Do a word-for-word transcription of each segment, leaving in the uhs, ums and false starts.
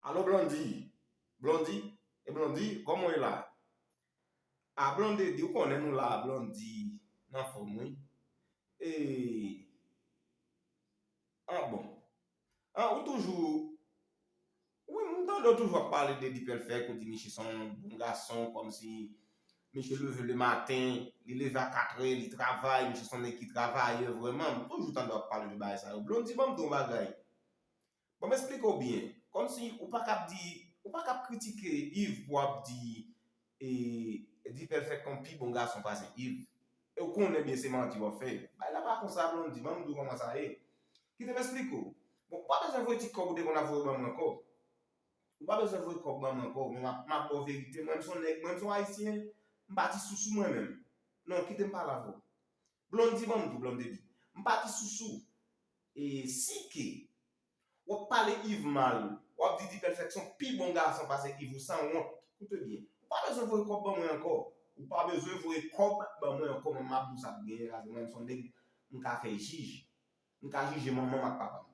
Alo Blondy, Blondy, e Blondy, kòman w ye la? A Blondy, di w konnen nou la, Blondy nan fòm wi. E, an bon. An, ou toujou, wi, m tande w toujou ap pale de D-Perfect, ou di misye se yon bon gason, kòmsi misye leve le maten, li leve a katrè, li travay, misye se yon nèg ki travayè vrèman. M toujou tande w ap pale de bagay sa yo. Blondy, ban m di w yon bagay. Ban m esplike w byen. Kòmsi ou pa kab di, ou pa kab kritike Yves pou w ap di, e, D-Perfect se yon pi bon gason pase Yves. E w konnen byen se manti w ap fè. Bagay la pa konsa, Blondy, ban m di w kòman sa ye. Kite m esplike w. Bon, ou pa bezwen voye ti kòb ou te konn ap voye ban mwen ankò. Ou pa bezwen voye kòb ban mwen ankò, men m ap, m ap ba w verite. Mwen, m se yon nèg, mwen, m se yon Ayisyen, m pa ti sousou mwen menm. Non, kite m pale avè w. Blondy, ban m di w, Blondy, m pa ti sousou. E si ke w ap pale Yves mal, w ap di D-Perfect se yon pi bon gason pase Yves, ou sanwont. Koute byen. Ou pa bezwen voye kòb ban mwen ankò. Ou pa bezwen voye kòb ban mwen ankò, mwen m ap di w sa k genyen la, mwen, m se yon nèg, m ka fè jij. M ka jije manman m ak papa m.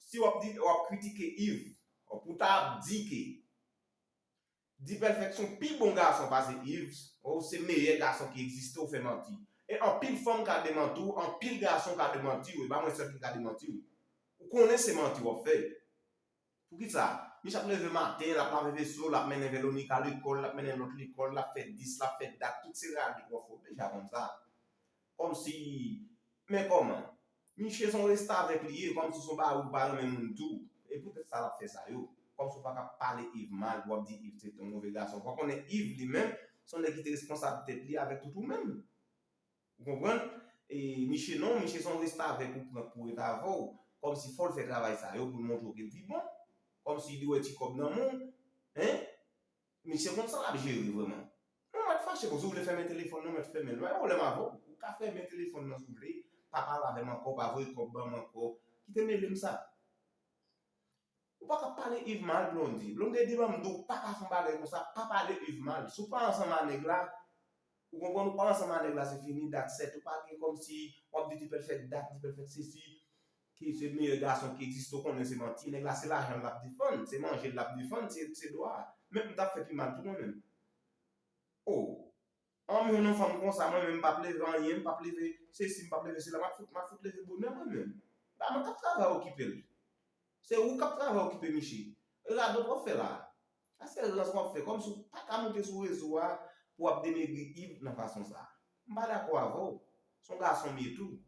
Si w ap di, w ap kritike Yves, pou w ta ap di ke D-Perfect se yon pi bon gason pase Yves, ou se meyè gason ki egziste, ou fè manti. E anpil fanm ka demanti w, anpil gason ka demanti w, e pa mwen sèl ki ka demanti w. Ou konnen se manti w ap fè. Poukisa? Misye ap leve maten, l ap lave veso, l ap mennen Veronica lekòl, l ap mennen lòt lekòl, l ap fè dis, l ap fè dat, tout se radòt w ap fè, w deja konn sa. Kòmsi, men kòman? Misye se yon restavèk li ye, kòmsi se yon bagay ou pa renmen moun tou. E poutèt sa l ap fè sa yo. Kòmsi w pa ka pale Yves mal, w ap di Yves se yon move gason. Fò w konnen Yves li menm, se yon nèg ki te responsab tèt li avèk tout ou menm. Ou konprann? E misye non, misye se yon restavèk ou pran pou ret avè w. Kòmsi fò l fè travay sa yo pou l montre w ke l pi bon. Kòmsi li wè ti kòb nan men w. Hein? Misye konn sa l ap jere vrèman. Non, mèt fache, bon, si w vle fèmen telefòn nan, mèt fèmen l. Mwen gen pwoblèm avè w. Ou ka fèmen telefòn nan si w vle, pa pale avè m ankò, pa voye kòb ban m ankò. Kite mele m sa. Ou pa ka pale Yves mal, Blondy. Blondy di ban m di w pa ka fè yon bagay konsa, pa pale Yves mal. Si w pa ansanm a nèg la, ou konprann, ou pa ansanm a nèg la, se fini, dat sèt. Ou pa gen kòmsi w ap di D-Perfect dat, D-Perfect sesi, ki se meyè gason ki egziste, ou konnen se manti. Nèg la se lajan l l ap defann, se manje l l ap defann, se, se dwa. Men m t ap fè pi mal tou mwen menm. Oh, an m jwenn yon fanm konsa, mwen menm m p ap leve anyen, m p ap leve sesi, m p ap leve sela, m ap fout, m ap fout leve bonè mwen menm. Pa mwen k ap travay okipe l. Se ou k ap travay okipe misye. Radòt w ap fè la. Sa se rans w ap fè. Kòmsi w pa ka moute sou rezo a pou w ap denegre Yves nan fason sa. M pa dakò avè w. Se yon gason m ye tou.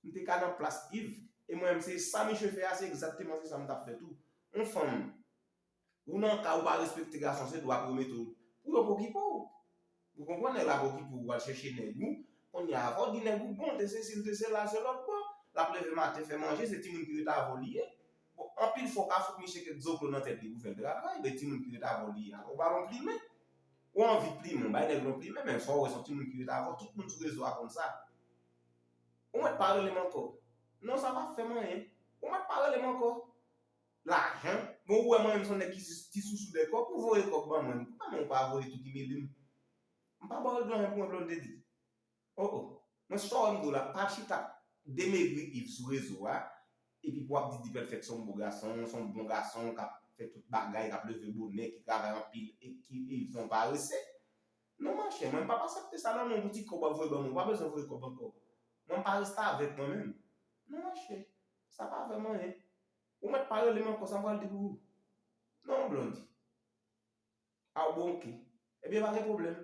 M te ka nan plas Yves. E mwen menm, se sa misye fè a, se egzakteman se sa m t ap fè tou. Yon fanm, ou nan ka ou pa respekte gason, se dwa pou yo mete w, pou yo pa okipe w. Ou konprann, nèg la pa okipe w, ou al chèche nèg ou. Kounye a, fò w di nèg ou bon, te sesi, te sela, se lòt bò. L ap leve maten, fè manje, se timoun ki ret avè w li ye. Bon, anpil fwa, w ka fout misye kèk zoklo nan tèt li pou fè l travay, men timoun ki ret avè w li ye. Alò, ou pa yon plimen. Ou anvi plimen, w bay nèg yon plimen, men fò w wè se yon timoun ki ret avè w, tout moun sou rezo a konn sa. Ou mèt pa rele m ankò. Non, sa p ap fè m anyen. Ou mèt pa rele m ankò. Lajan. Bon, ou wè mwen menm se yon nèg ki ti sousou de kòb, ou voye kòb ban mwen. Kòman ou pa voye tou ki mele m? M pa ba w regle anyen pou mwen, Blondedy. Oh, oh. Mwen sa w wè m di w la, pa chita ap denegre Yves sou rezo a, epi pou w ap di D-Perfect se yon bon gason, se yon bon gason k ap fè tout bagay, k ap leve bonè, ki travay anpil, e ki Yves se yon parese. Non, monchè, mwen m p ap aksepte sa nan men w pou ti kòb w ap voye ban mwen, ou pa bezwen voye kòb ankò. Mwen m pa restavèk mwen menm. Non, monchè, sa pa fè m anyen. Ou mèt pa rele m ankò, sa m pral di pou ou? Non, Blondy. Ah, bon, ok. Ebyen, pa gen pwoblèm.